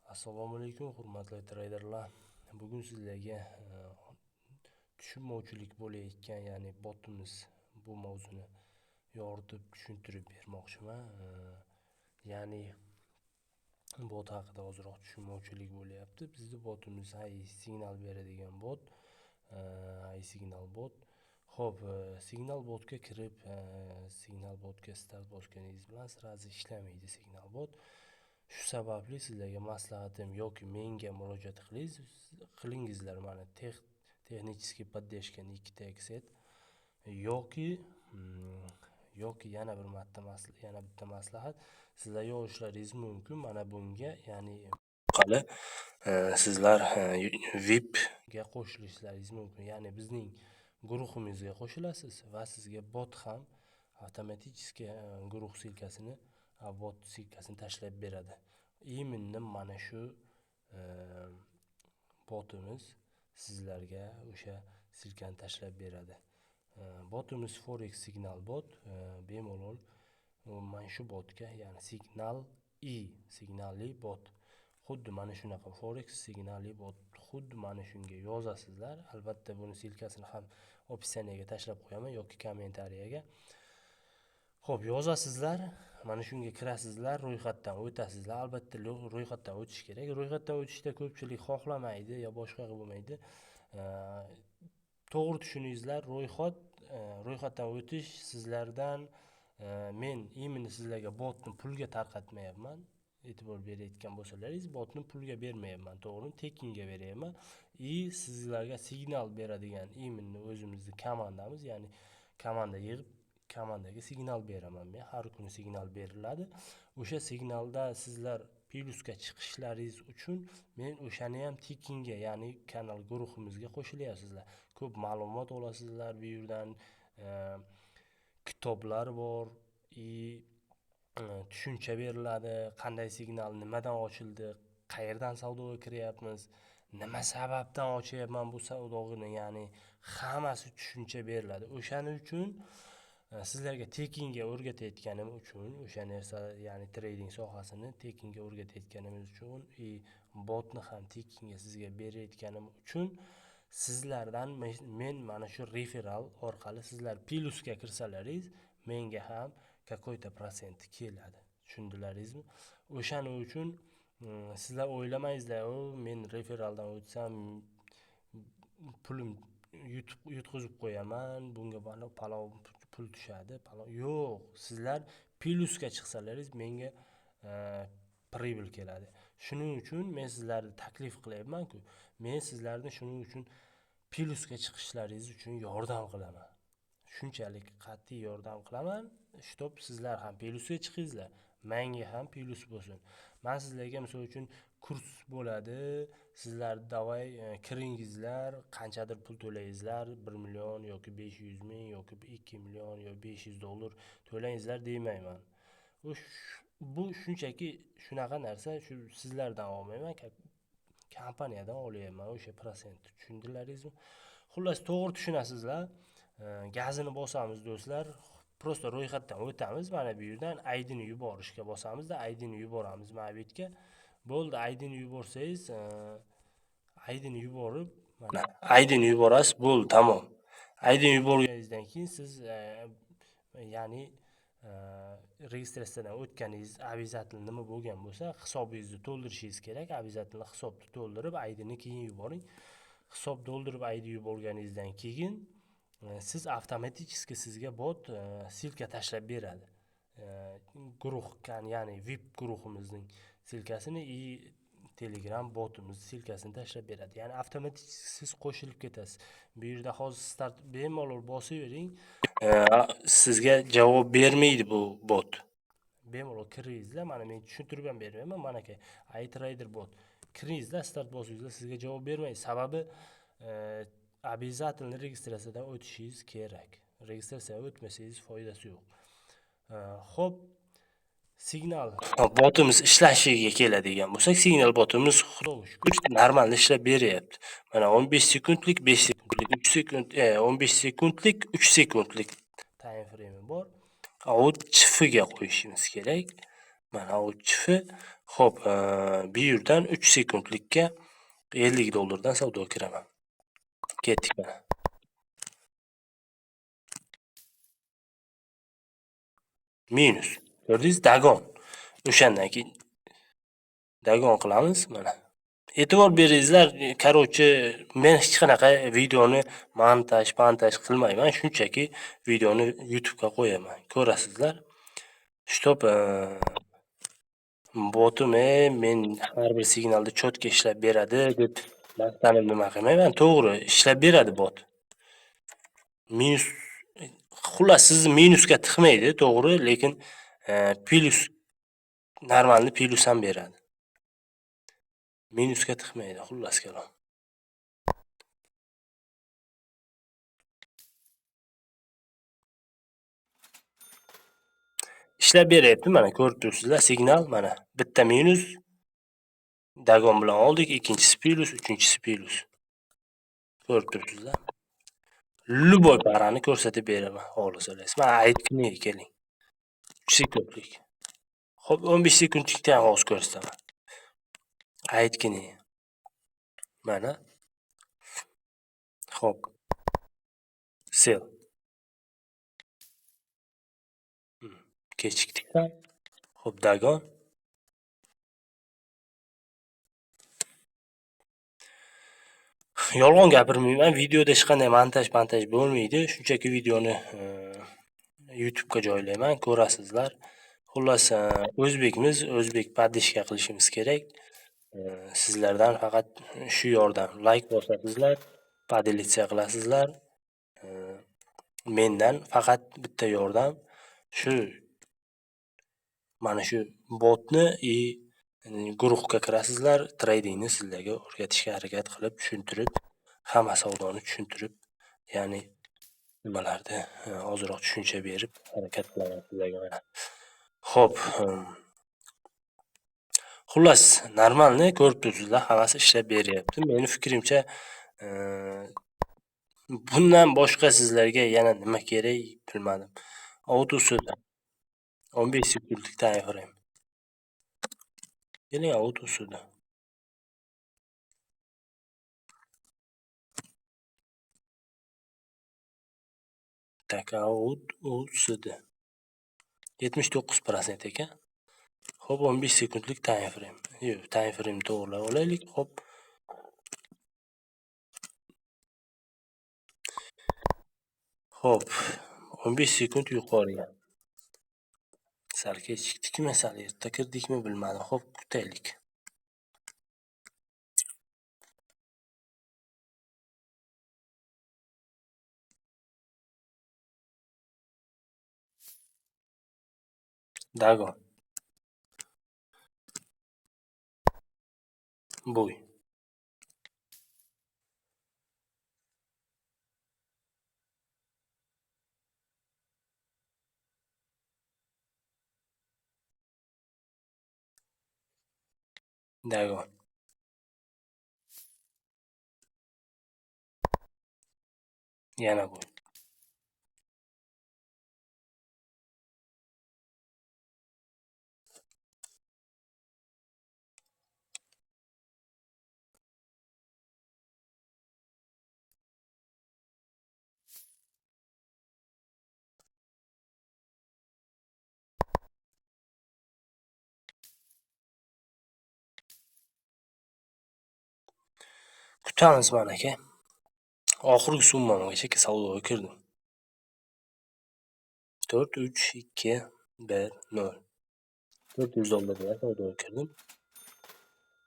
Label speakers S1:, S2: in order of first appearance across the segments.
S1: Assalomu alaykum, hurmatli treyderlar. Bugun sizlarga tushunmovchilik bo'layotgan, ya'ni botimiz bu mavzuni yoritib, tushuntirib bermoqchiman. Ya'ni bot haqida ozroq tushunmovchilik bo'lyapti. Bizni botimiz AI signal beradigan bot, AI signal bot. Xo'p, signal botga kirib, signal botga start bosganingiz bilan сразу ishlamaydi signal bot. Shu sababli sizlarga maslahatim, yoki menga murojaat qilingizlar, mana технический поддержка Nikita Exet yoki yana bir marta, yana bitta maslahat: sizlar yozishlaringiz mumkin mana bunga, ya'ni orqali sizlar VIP ga qo'shilishlaringiz mumkin, ya'ni bizning guruhimizga qo'shilasiz va sizga bot ham avtomatik guruh ссылка sini, bot ссылка sini tashlab beradi. Именно mana shu botimiz sizlarga o'sha ссылка ni tashlab beradi. Botimiz Forex Signal bot. Bemalol mana shu botga, ya'ni Signal i signalli bot, xuddi mana shunaqa Forex signalli bot, xuddi mana shunga yozasizlar. Albatta, buni ссылка sini ham описание ga tashlab qo'yaman yoki kommentariyaga. Ho'p, yozasizlar, mana shunga kirasizlar, ro'yxatdan o'tasizlar. Albatta, ro'yxatdan o'tish kerak. Ro'yxatdan o'tishda ko'pchilik xohlamaydi yo boshqa bo'lmaydi. To'g'ri tushuningizlar, ro'yxatdan o'tish sizlardan men именно sizlarga botni pulga tarqatmayapman. E'tibor berayotgan bo'lsalaringiz, botni pulga bermayapman, to'g'rimi? Tekinga beryapman. И sizlarga signal beradigan именно o'zimizni komandamiz, ya'ni komanda yig'ib, komandaga signal beraman men. Har kuni signal beriladi. O'sha signalda sizlar plyusga chiqishlaringiz uchun men o'shani ham tekinga, ya'ni kanal guruhimizga qo'shilyapsizlar, ko'p ma'lumot olasizlar bu yerdan, kitoblar bor и tushuncha beriladi: qanday signal, nimadan ochildi, qayerdan savdoga kiryapmiz, nima sababdan ochyapman bu savdoni, ya'ni hammasi tushuncha beriladi. O'shaning uchun sizlarga tekinga o'rgatayotganim uchun o'sha narsa, ya'ni trading sohasini tekinga o'rgatayotganimiz uchun и botni ham tekinga sizga berayotganim uchun sizlardan men mana shu referal orqali sizlar plyusga kirsalaringiz, menga ham какой-то процент keladi, tushundilaringizmi? O'shaning uchun sizlar o'ylamaysizlar: "O, men referaldan o'tsam, pulim yutqizib qo'yaman, bunga palov pul tushadi, palov." Yo'q, sizlar plyusga chiqsalaringiz, menga прибыль keladi. Shuning uchun men sizlarni taklif qilyapmanku, men sizlarni shuning uchun plyusga chiqishlaringiz uchun yordam qilaman, shunchalik qat'iy yordam qilaman, чтоб sizlar ham plyusga chiqingizlar, manga ham plyus bo'lsin. Man sizlarga, misol uchun, kurs bo'ladi, sizlar давай kiringizlar, qanchadir pul to'laysizlar, 1 million yoki 500 ming yoki 2 million yo 500 dollar to'langizlar demayman. Bu shunchaki shunaqa narsa, shu sizlardan olmayman, kompaniyadan olyapman o'sha protsentni, tushundilaringizmi? Xullas, to'g'ri tushunasizlar. Gazini bosamiz, do'stlar. Просто ro'yxatdan o'tamiz, mana bu yerdan IDni yuborishga bosamizda, IDni yuboramiz mana bu yerga. Bo'ldi, IDni yuborsangiz, IDni yuborib, mana IDni yuborasiz, bo'ldi, tamom. IDni yuborganingizdan keyin siz ya'ni registratsiyadan o'tganingiz обязательно nima bo'lgan bo'lsa, hisobingizni to'ldirishingiz kerak. Обязательно hisobni to'ldirib, IDni keyin yuboring. Hisob to'ldirib, ID yuborganingizdan keyin siz avtomatik sizga bot ссылка tashlab beradi, guruh, ya'ni VIP guruhimizning ссылка sini и Telegram botimiz ссылка sini tashlab beradi, ya'ni avtomatik siz qo'shilib ketasiz. Bu yerda hozir start bemalol bosavering, sizga javob bermaydi bu bot. Bemalol kiringizlar, mana men tushuntirib ham bermayman. Mana aka, iTrader bot, kiringizlar, start bosingizlar, sizga javob bermaydi. Sababi обязательно registratsiyadan o'tishingiz kerak. Registratsiyadan o'tmasangiz, foydasi yo'q. Ho'p, signal botimiz ishlashiga keladigan bo'lsak, signal botimiz, xudoga shukur, normal ishlab beryapti. Mana 15 sekundlik, 5 sekundlik, 3 sekund, 15 sekundlik, 3 sekundlik time frame bor. Out CHFga qo'yishimiz kerak. Mana out CHF. Xo'p, bu yerdan 3 sekundlikka 50 dollardan savdo kiraman. Ketdik mana. Minus. Ko'rdingiz, dagon. O'shandan keyin dagon qilamiz mana. E'tibor beringizlar, короче, men hech qanaqa videoni montaj, pantaj qilmayman, shunchaki videoni YouTube'ga qo'yaman. Ko'rasizlar. Чтоб botim men har bir signalni cho'tka ishlab beradi deb maqtanib nima qilmayman. To'g'ri, ishlab beradi bot. Minus, xullas sizni minusga tiqmaydi, to'g'ri, lekin plyus normalni plyus ham beradi. Minusga tiqmaydi, xullas kalom. Ishlab beryapti, mana ko'rib turibsizlar, signal mana bitta minus dagon bilan oldik, ikkinchisi plyus, uchinchisi plyus. Ko'rib turibsizlar. Любой parani ko'rsatib beraman, xohlasangiz. Mana aytgani keling. 3 sekundlik. Xo'p, 15 sekundlikda ham hozir ko'rsataman. Aytgani. Mana. Xo'p. Sell. Kechikdik. Xo'p, dagon. Yolg'on gapirmayman, videoda hech qanday montaj-pantaj bo'lmaydi. Shunchaki videoni YouTube'ga joylayman, ko'rasizlar. Xullas, o'zbekmiz, o'zbek podдержка qilishimiz kerak. Sizlardan faqat shu yordam. Like bosasizlar, поделиться qilasizlar. Mendan faqat bitta yordam, shu mana shu botni и guruhga kirasizlar, tradingni sizlarga o'rgatishga harakat qilib, tushuntirib, hamma savdoni tushuntirib, ya'ni nimalarni ozroq tushuncha berib harakat qilaman sizlarga mana. Xo'p, xullas, normalni ko'rib turibsizlar, hammasi ishlab beryapti. Meni fikrimcha, bundan boshqa sizlarga yana nima kerak bilmadim. Autosida 15 sekundlik time frame. Keling autosida. Tak, autosida 79% ekan. Xo'p, 15 sekundlik time frame. Yo'q, time frame to'g'rilab olaylik. Xo'p. Xo'p, 15 sekund yuqoriga. Sal kechikdikmi, sal erta kirdikmi bilmadim. Xo'p, kutaylik. Dagon. Bo'y. Dagon. Yana bo'y. Kutamiz mana aka. Oxirgi summamgacha savdoga kirdim. 4 3 2 1 0. 400 dollarga savdoga kirdim.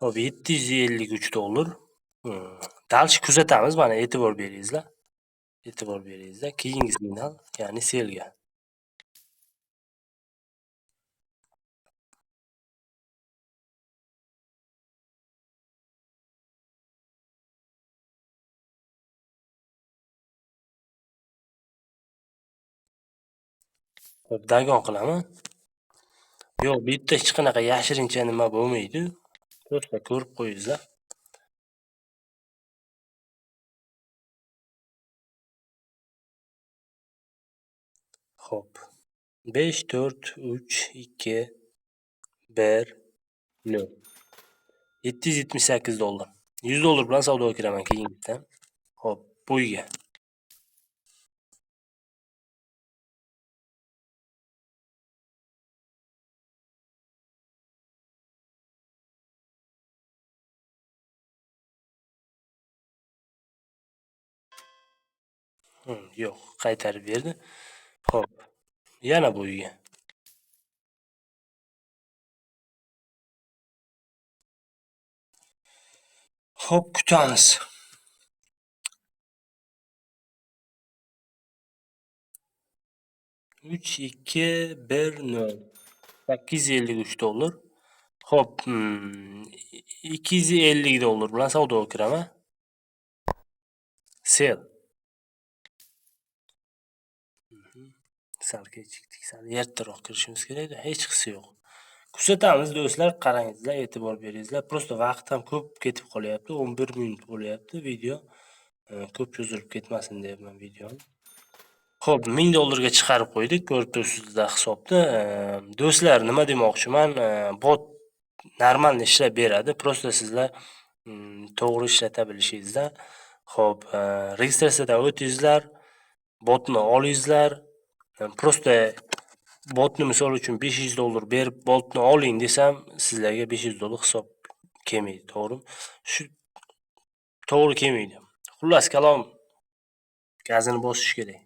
S1: Hop, 753 dollar. Дальше kuzatamiz, mana e'tibor beringizlar. E'tibor beringizlar. Keyingi signal, ya'ni sellga. Xo'p, dagon qilaman. Yo'q, bu yerda hech qanaqa yashirincha nima bo'lmaydi. Ko'rsa ko'rib qo'yingizlar. Xo'p. 5 4 3 2 1 0. 778 dollar. 100 dollar bilan savdoga kiraman keyingisida. Xo'p, buyga. Yo'q, qaytarib berdi. Xo'p, yana buyga. Xo'p, kutamiz. 3, 2, 1, 0. 853 dollar. Xo'p, 250 dollar bilan savdoga kiraman. Sell. Sal kechikdik, sal ertaroq kirishimiz kerak edi, hech qisi yo'q. Kuzatamiz do'stlar, qarangizlar, e'tibor beringizlar. Prosta vaqt ham ko'p ketib qolyapti, 11 minut bo'lyapti video. Ko'p cho'zilib ketmasin deyapman videoni. Xo'p, 1000 dollarga chiqarib qo'ydik, ko'rib turibsizlar hisobda. Do'stlar, nima demoqchiman, bot normal ishlab beradi, prosta sizlar to'g'ri ishlata bilishingizda. Xo'p, registratsiyadan o'tingizlar, botni olingizlar. Prosta botni misol uchun 500 dollar berib botni oling desam, sizlarga 500 dollar hisob kelmaydi, to'g'rimi? Shu to'g'ri kelmaydi. Xullas kalom, gazini bosish kerak.